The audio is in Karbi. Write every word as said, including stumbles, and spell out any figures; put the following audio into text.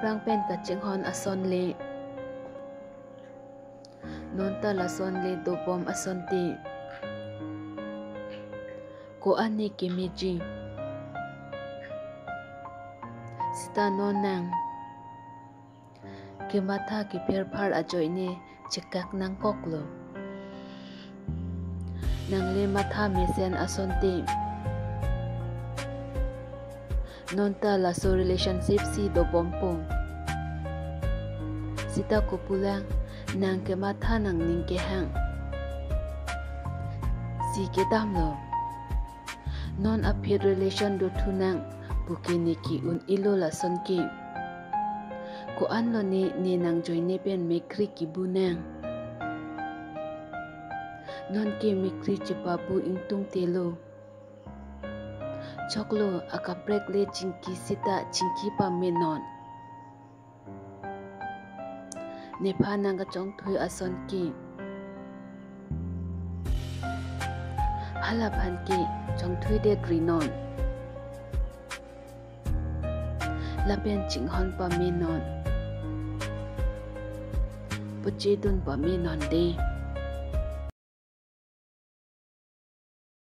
Aphrang pen kachinghon ason le. Non ta lason le dobom asonte. Ko-an ne kemeji. Sita non nang kematha kepherphar ajoine chekak nangkoklo. Nangle matha mesen asonte. Non ta laso relationship si dobompo. Sita kopulang nang kematha nangning kehang. Si kedamlo. Non aphi relation dothu nang puke ne ke-un-elo lason ke. Ko-anlo ne ne nangjoine pen mekri kebu nang. Non ke mekri chepabu ingtungtelo. Choklo akaprek le chingki sita chingki pame non. Nephan nang kachongthui ason ke. Hala aphan ke chongthui det ri non. Lapen chinghon pame non. Puchedun pame non de.